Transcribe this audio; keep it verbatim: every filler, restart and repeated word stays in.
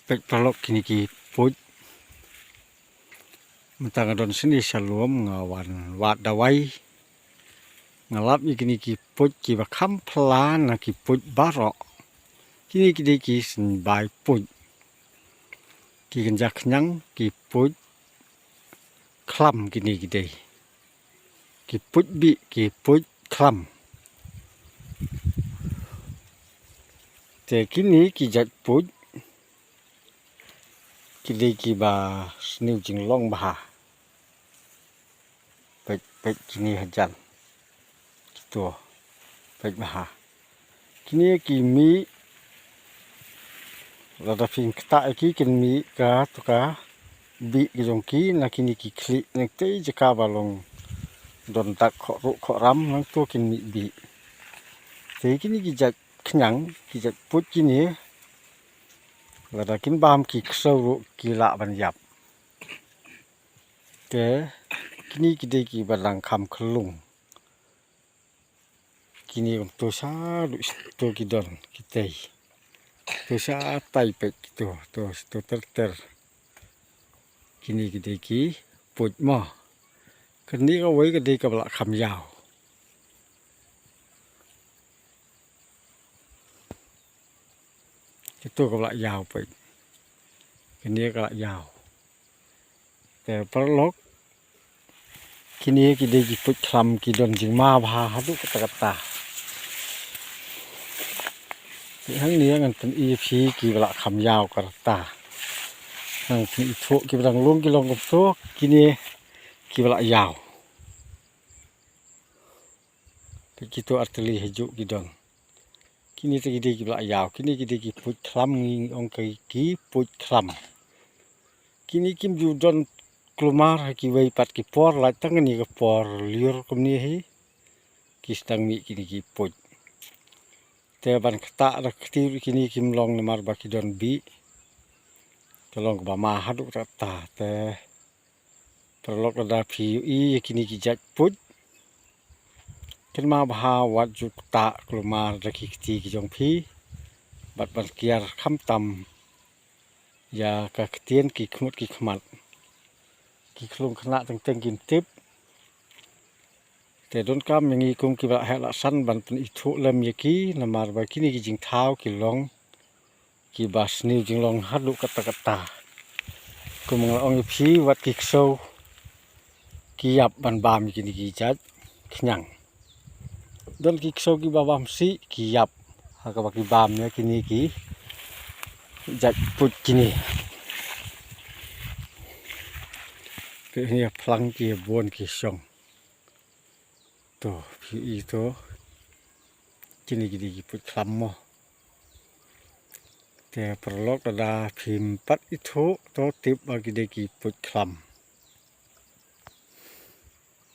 Peit paralok, kine ki puit. Mynta nga don shane sha lum, nga wan wad dawai. Nga lap ïa kine ki puit kiba kham pla na ki puit baroh. Kine ki dei ki sngewbai puit. Ki kynja khñiang ki puit khlam, kine ki dei ki puit bih, ki puit khlam. Te kine ki jait puit ki dei kiba sniew jinglong bha. Peit, peit kine hajan. Kito. Peit bha. Kine ki mih, lada phi ktah ïa ki, kin mih kato ka bih ka jong ki na kine ki khlieh, nangtei jaka ba long don dak khohruh khohram, nangto kin mih bih. Te kine ki jait khñiang, ki jait puit kine, lada kin bam ki ksew ruh ki lah ban ïap. Te kine ki dei kiba dang kham khlung. Kine kumto sha ruh to ki don, kitei. To shatai, peit kito, to, to ter ter. Kine ki dei ki puit mo. Kane kawei ka dei kaba la kham ïaw. Kito kaba la ïaw, peit. Kine ka la ïaw. Te paralok, kine ki dei ki puit khlam, ki don jingma bha haduh katta katta. Te hangne ngan pyni ïa phi kiba la kham ïaw katta. Ngan pyni ïa phi kiba dang lung, ki long kumto, kine kiba la ïaw. Te kito artylli hajuh ki don. Kine te ki dei kiba la ïaw, kine ki dei ki puit khlam, ngi ong ki, ki puit khlam. Kine kim ju don kulmar ha kiwei pat ki por, lait tang kane ka por lyiur kumne hi ki sdang mih kine ki puit. Te ban ktah da kti ruh kine kim long namar ba ki don bih. Ka long kaba ma haduh katta. Te paralok, lada phi ïohi ïa kine ki jait puit, kynmaw bha wat ju ktah kulmar da ki kti ki jong phi bad ban kiar khamtam ïa ka ktien ki khmut ki khmat. Ki khlung khynnah teng teng kin tip. Te donkam ïa ngi kum kiba la heh la san ban pynithuh lem ïa ki, namar ba kine ki jingthaw ki long kiba sniew jinglong haduh katta katta. Kum nga la ong ïa phi, wat ki ksew ki ïap ban bam ïa kine ki jait khñiang. Don ki ksew kiba bam sih, ki ïap ha kaba ki bam ïa kine ki jait puit kine. Te kine phlang ki bun ki shong. To, phi i to. Kine ki dei ki puit khlam mo. Te paralok, lada phim pat ithuh, to tip ba ki dei ki puit khlam.